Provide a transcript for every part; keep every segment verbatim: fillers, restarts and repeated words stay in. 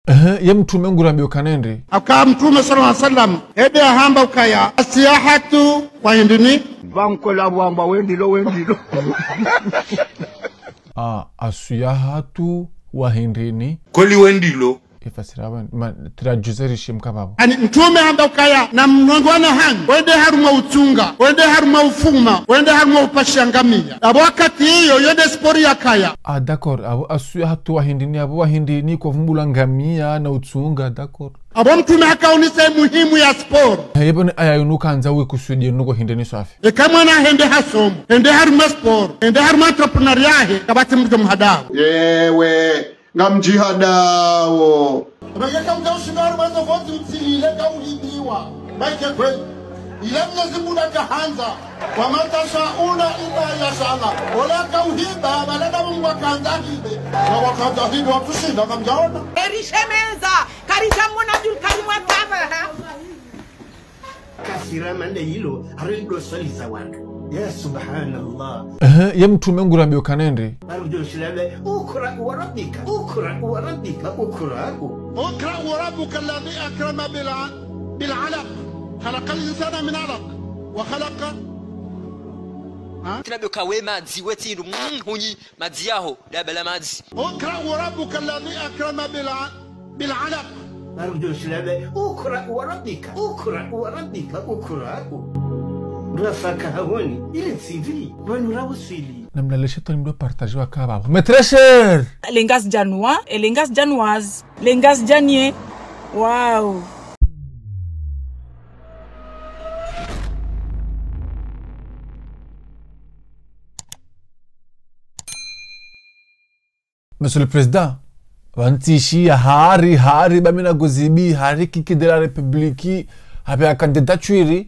Ehe, ye mtrume ngurambiyo ukaya nende. Aka mtrume sallallahu alaihi wasallam, hende yahamba ukaya, asiyahatu wa hindrini. Pvangu la wamba wendilo, wendilo. Ah, asiyahatu wa hindrini. Kweli wendilo. Ifasira wen-, ma, traduire rishi mkababo. Ani mtrume hamba ukaya, na mnongo wana hanyu, wende harumwa utsunga, wende harumwa ufuma, wende harumwa upasha ngamiya. Abo wakati iyo, yo nde sport yakaya. Ah, d'accord. Abo asiyahatu wa hindrini, abo wa hindrini kwa vumbula ngamiya na utsunga, d'accord. Abo mtrume hakaonesa muhimu ya sport. He, yebo ni aya yinu kandza we kusudi nuko hindrini swafi. Eka mwana hende hasomo, hende harumwa sport, hende harumwa entrepreneur yahe, kapvatsi mdru mhadao. Yewe, ngamdjihadao. Bayeka mdja ushinda harumwa zo voti utsi ile kauhibiwa. Bayeke kweli. Ile Mnyezi Mungu nde kahandza. Wa ma tashauna illa an yasha Allah. Ola kauhiba, bala nda Mungu hakandza hibe. Na wakandza hibe watsushinda, ngamdjaona. Erishemeza, karidja mona Abdul Karim wa Taba, ha? Kasira mande ilo, hari ndo swali za wandru. Ya subhanallah. Ehe, ye mtrume ngurambiyo ukaya nende. Hari ndo shilale, اقرأ وربك، اقرأ وربك، اقرأ. اقرأ وربك الذي أكرم بال-، بالعلق. خلق الإنسان من علق. وخلق، ha? Tsi nambiyo ukaya we madzi, we tsi ndo, mm, hunyi, madzi yaho, daba la madzi. اقرأ وربك الذي أكرم بال-، بالعلق. Hari ndo shilale, اقرأ وربك، اقرأ وربك، اقرأ. Rafaka hahoni, ile ntsivi, wanu rawuswili. Namlale shetwani mdo partage wakababo. Mes très chers. Les Ngazidjanois, et les Ngazidjanoises, les Ngazidjaniens. Waouh. Monsieur le Président, pvanu ntsi ishiya hari, hari, ba mi na gozibi, hari Kiki de la République, habe ya candidature.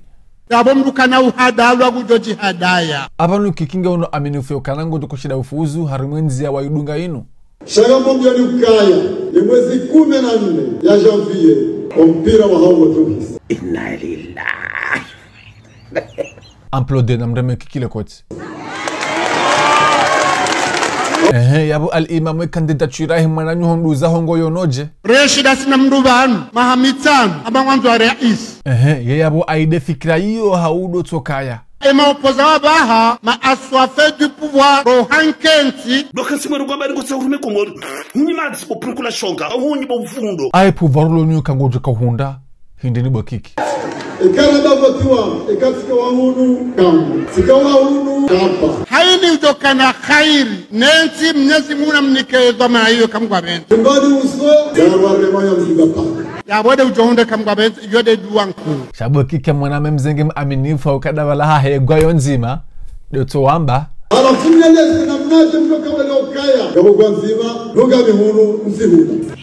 Abo mdru kana uhadalwa kudjo djihadaya. Apvanu Kiki nge uno aminifu yo ukaya ngodjo shinda ufuzu, harumwa ndziya wa yidunga inu. Sha ngamwambiyani ukaya, ye mwezi kume na nne ya janvier, ompira wa hawo wotsuhisa. Inna lillahi. Aplaudir na mreme Kiki le koti. Ehe, yabo Al-Imam ye candidature yahe mwananyaho nduza hongo yonodje. Reshida sina mdru pvanu, maha mitsanu, amba ngwandzo wa rais. Ehe, ye yabo aide fikira iyo haudo tsokaya. Ema opposants wa baha, ma assoiffés du pouvoir, roha nkentsi. Doka nsi mweru kwamba niko sa urume Komori. Hunyi madzi bo purukula shonga, hunyi bo vundo. Aye pouvoir lo nyuka ngodjo kahundra. Hindrini bo Kiki. Eka raba votiwa, eka tsika wa hunu, kamba. Tsika wa hunu, kamba. Hayini udjo kana kheri, nentsi Mnyezi Mungu namnike dhwamana iyo kamgwa bentsi. Tumbani uso, ya warema ya mziba pa. Yabo nde udjo hundre kamgwa bentsi, iyo nde duwa nkuu. Sha bo Kiki mwana mme mzenge mwaminifu ukaya daba la hahe gwa yo ndzima, ndo tso wamba. Halafu mneleze namnadje mno kabla ukaya, yabo gwa ndzima, nunga mihunu, mzihuna.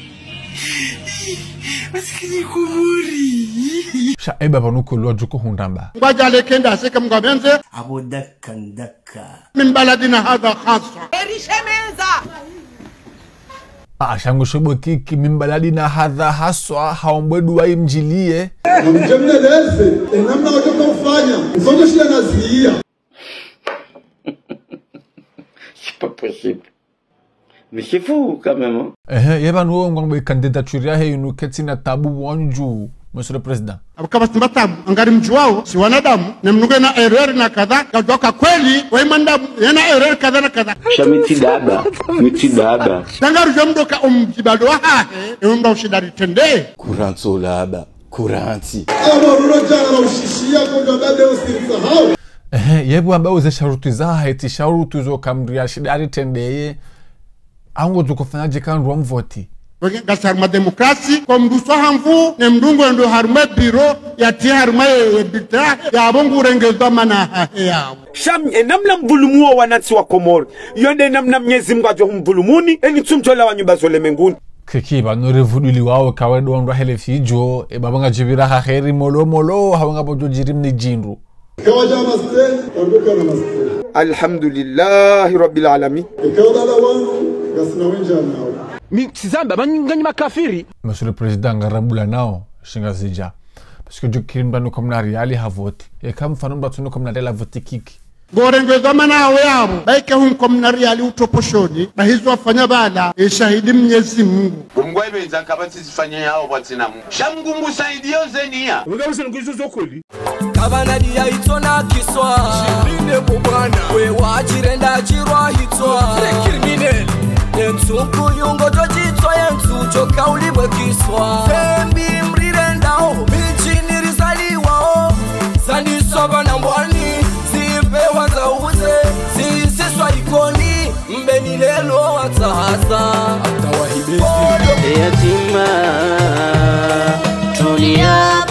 Masikini Komori. Sha eba pvanu kulwa djuko hundra mba. Ngwadja lekenda seka mgwa bentsi. Abo daka ndaka. Min baladina hadha khaswa. Erishemeza. Ah, sha ngu sho bo Kiki, min baladina hadha khaswa, haombwe duwa imdjiliye. Namdje mneleze, enamna wadjo ka ufanya, mfanye shila naziya. C'est pas possible. Mais c'est fou, quand même, hein. Ehe, ye pvanu wo ngwambo ye candidature yahe inu ketsi na tabu wandju, Monsieur le Président. Abo kapvatsi mba tabu, ngari mdjuwao, si wanadamu, ne mnunge na erreur na kadha, kadjoka kweli, we mwanadamu, yena erreur kadha na kadha. Sha mi tsi daba, mi tsi daba. Tsangarudjo mdoka umdjibado wahahe, e umba ushinda ritrende. Kurantso laba, kurantsi. Abo rulo djana na ushishiya kondwa babe usirisa hao. Ehe, yebo amba uze sharutu zahe, tsi sharutu zo kamdru ya shinda ritrendeye. Ango djuko fanya dje ka ndru wa mvoti. Weke ngasi harumwa demokrasi, kwa mdru swa hamvu, ne mdru ngo ndo harumwa biro, yatsi harumwa ye, ye bita, yabo ngu renge dhwamana hahe yabo. Sha mi, enamna mvulumu wo wanantsi wa Komori, yo nde namna Mnyezi Mungu adjo humvulumuni, eni tsumtola wa nyumba zo lemenguni. Kiki pvanu rivuduli wawo kawe ndo wandru wa hele fidjo, e baba ngadjipvira ha kheri molo molo, hawe ngapvo djo djiri mni djindru. Kawadja master, wanduka na master. Alhamdulillahi Rabbil Alamin. Eka udala wanu, ngasina wendja nao. Mi tsi zamba, ba nganyi makafiri. Monsieur le Président, ngarambula nao, shingazidja. Parce que djo kiri mba nuko mna riali ha vote. Eka mfano mba tsunuko mna riali ha vote Kiki. Ngorengwe dhwamana yawe yapvo, ba ike hunko mna riali utoposhoni, ba hizo wafanya pvala, e shahidi Mnyezi Mungu. Ngwaibenza kapvatsi zifanye yawo pvwatsina Mungu. Sha Mungu ngusaidiyo zeniya. Unga uze nguzo zo kweli. Kapvana diya itsona kiswa. Shipinde kubwana. We wajirenda jirwa hitswa. Criminel. Yentsuku yungo to jitswa yentsu choka ulibwe kiswa. Zembi mrirendao, mijini rizaliwao. Zandiswa pvana mbwani, zipewa za uze, zisiswa ikoni, mbeni lelo watsahaza. Hata wahibezi. Yatima, tulia